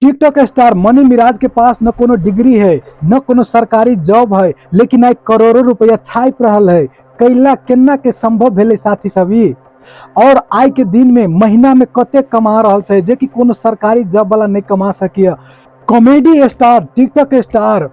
TikTok star money Mirage के पास न कोनो डिग्री है न कोनो सरकारी जॉब है, लेकिन आइ करोड़ों रुपया छापि रहल है। कैला केना के संभव भेलै साथी सब ई? और आइ के दिन में महीना में कते कमा रहल छै जे कि कोनो सरकारी जॉब वाला नहीं कमा सकिए। Comedy star TikTok star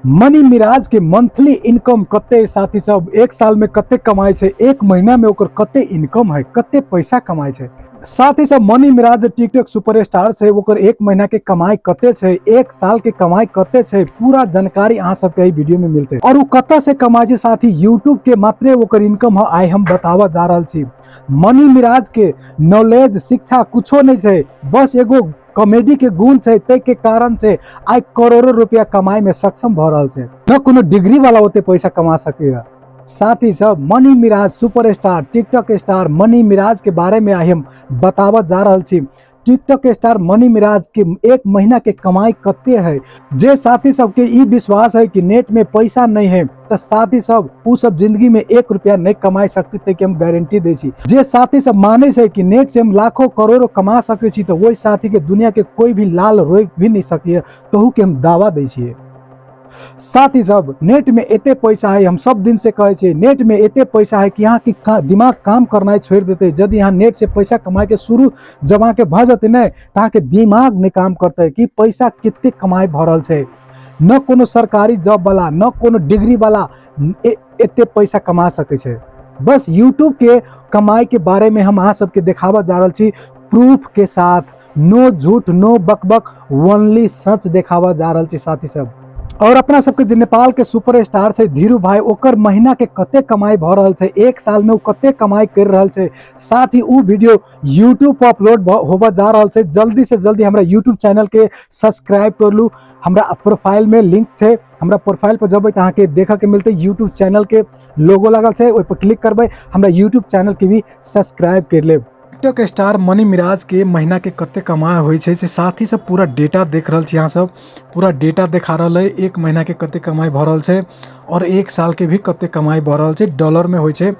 Money Miraj के मंथली इनकम कते साथी सब, एक साल में कते कमाई छै, एक महीना में ओकर कते इनकम है, कते पैसा कमाई छै। साथी सब मनी मिराज जे टिकटॉक सुपरस्टार छै ओकर एक महीना के कमाई कते छै, एक साल के कमाई कते छै, पूरा जानकारी अहाँ सबके एहि वीडियो में मिलते। और उ कतऽ से कमाई छै साथी, यूट्यूब के मात्रे ओकर इनकम है, आइ हम बताबऽ जा रहल छी। मनी मिराज के नॉलेज शिक्षा कुछो नहीं छै, बस एगो कॉमेडी के गुण छै, तै के कारण से आइ करोड़ों रुपया कमाई में सक्षम भ रहल छै। न कोनो डिग्री वाला ओते पैसा कमा सकैया। साथी सब Money Miraj superstar TikTok star Money Miraj के बारे में आइ हम बताबऽ जा रहल छी। टिकटॉक स्टार मनी मिराज के एक महीना के कमाई कते है। जे साथी सबके ई विश्वास है कि नेट में पैसा नहीं है तो साथी सब उ सब जिंदगी में एक रुपया नहीं कमाई सकते, तै के हम गारंटी दै छी। जे साथी सब मानै छै कि नेट से हम लाखों करोड़ों कमा सकै छी, तो वही साथी के दुनिया के कोई भी लाल रोक भी नहीं सकिए, तहु के हम दावा दै छियै। साथी सब नेट में एते पैसा है, हम सब दिन से कहै छियै नेट में एते पैसा है कि अहाँके दिमाग काम करनाइ छोड़ि देतै। यदि अहाँ नेट से पैसा कमाइके शुरू जब अहाँके भऽ जेतै ने, तऽ अहाँके दिमाग नहि काम करतै कि पैसा कते कमाइ भऽ रहल छै। न कोनो सरकारी जॉब वाला न कोनो डिग्री वाला एते पैसा कमा सकै छै। बस यूट्यूब के कमाई के बारे में हम अहाँ सबके देखाबऽ जा रहल छी प्रूफ के साथ, नो झूठ नो बकबक, ओनली सच देखाबऽ जा रहल छी साथी सब। और अपना सबके जे नेपाल के सुपर स्टार छै धीरू भाई, ओकर महीना के कते कमाई भऽ रहल छै, एक साल में ओ कते कमाई कर रहल छै, साथ ही उ वीडियो यूट्यूब पर अपलोड होबऽ जा रहल छै। जल्दी से जल्दी हमरा यूट्यूब चैनल के सब्सक्राइब कर लू, हमरा प्रोफाइल में लिंक छै, हमरा प्रोफाइल पर जेबै तऽ अहाँके देखऽ के मिलतै यूट्यूब चैनल के लोगो लागल छै, ओहि पर क्लिक करबै, हमरा यूट्यूब चैनल के भी सब्सक्राइब कर लेब। टिकटॉक स्टार मनी मिराज के महीना के कते कमाई होइ छै से साथी सब पूरा डेटा देख रहल छी अहाँ सब, पूरा डेटा देखा रहल है एक महीना के कते कमाई भऽ रहल छै और एक साल के भी कते कमाई भऽ रहल छै, डॉलर में होइ छै।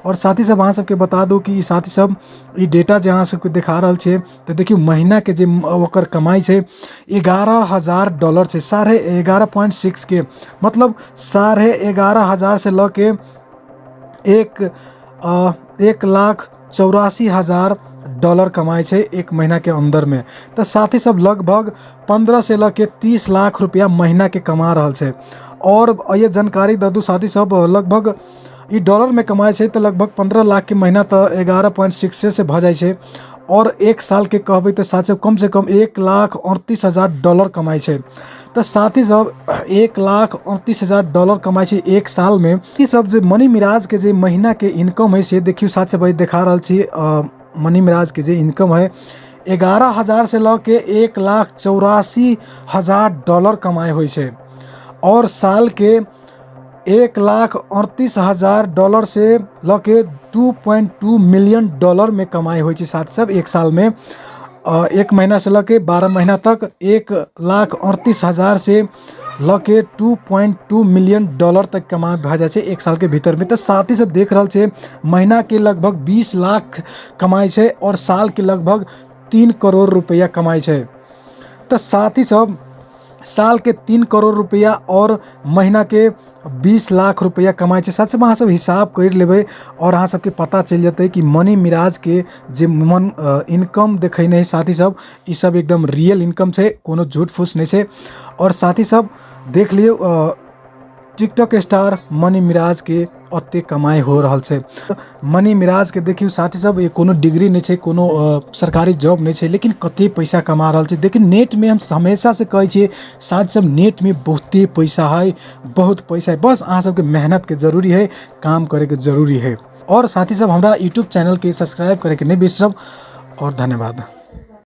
और साथी सब अहाँ सबके बता दू कि साथी सब ई डेटा जे अहाँ सबके देखा रहल छै तऽ देखियौ महीना के जे ओकर कमाई छै 11,000 डॉलर छै, 11.5 के, मतलब 11,500 से लऽ के 1,84,000 डॉलर कमाइ छै एक महीना के अंदर में। तऽ साथी सब लगभग 15 से लऽ के 30 लाख रुपया महीना के कमा रहल छै। और ये जानकारी दऽ दू साथी सब, लगभग ई डॉलर में कमाइ छै तऽ लगभग 15 लाख के महीना तऽ 11.6 से भऽ जाइ छै। और एक साल के कहबै तऽ साथी सब कम से कम 1,38,000 डॉलर कमाइ छै। तऽ साथी सब 1,38,000 डॉलर कमाइ छै एक साल में। ई सब जे मनी मिराज के जे महीना के इनकम है से देखियौ साथी सब देखा रहल छी, मनी मिराज के जे इनकम है 11,000 से लऽ के 1,84,000 डॉलर कमाइ होइ छै। और साल के 1,38,000 डॉलर से लऽ के 2.2 मिलियन डॉलर में कमाइ होइ छै साथी सब एक साल में। एक महीना से लऽ के 12 महीना तक 1,38,000 से लऽ के 2.2 मिलियन डॉलर तक कमाइ भऽ जाइ छै एक साल के भीतर में। तऽ साथी सब देख रहल छै महीना के लगभग 20 लाख कमाइ छै और साल के लगभग 3 करोड़ रुपया कमाइ छै। तऽ साथी सब साल के 3 करोड़ रुपया और महीना के 20 लाख रुपया कमाइ छै। साथ अहाँ सब हिसाब कर लेबै और अहाँ सबके पता चलि जेतै कि मनी मिराज के जे मन इनकम देखैने है साथी सब, ई सब एकदम रियल इनकम छै, कोनो झूठ फूस नहि छै। और साथी सब देख लियौ टिकटॉक स्टार मनी मिराज के ओते कमाई हो रहल छै। मनी मिराज के देखियौ साथी सब, ये कोनो डिग्री नहि छै, कोनो सरकारी जॉब नहि छै, लेकिन कते पैसा कमा रहल छै। देखियौ नेट में हम हमेशा से कहै छियै साथी सब, नेट में बहुते पैसा है, बहुत पैसा है, बस अहाँ सबके मेहनत के जरूरी है, काम करे के जरूरी है। और साथी सब हमरा यूट्यूब चैनल के सब्सक्राइब करे के नहि बिसरब। और धन्यवाद।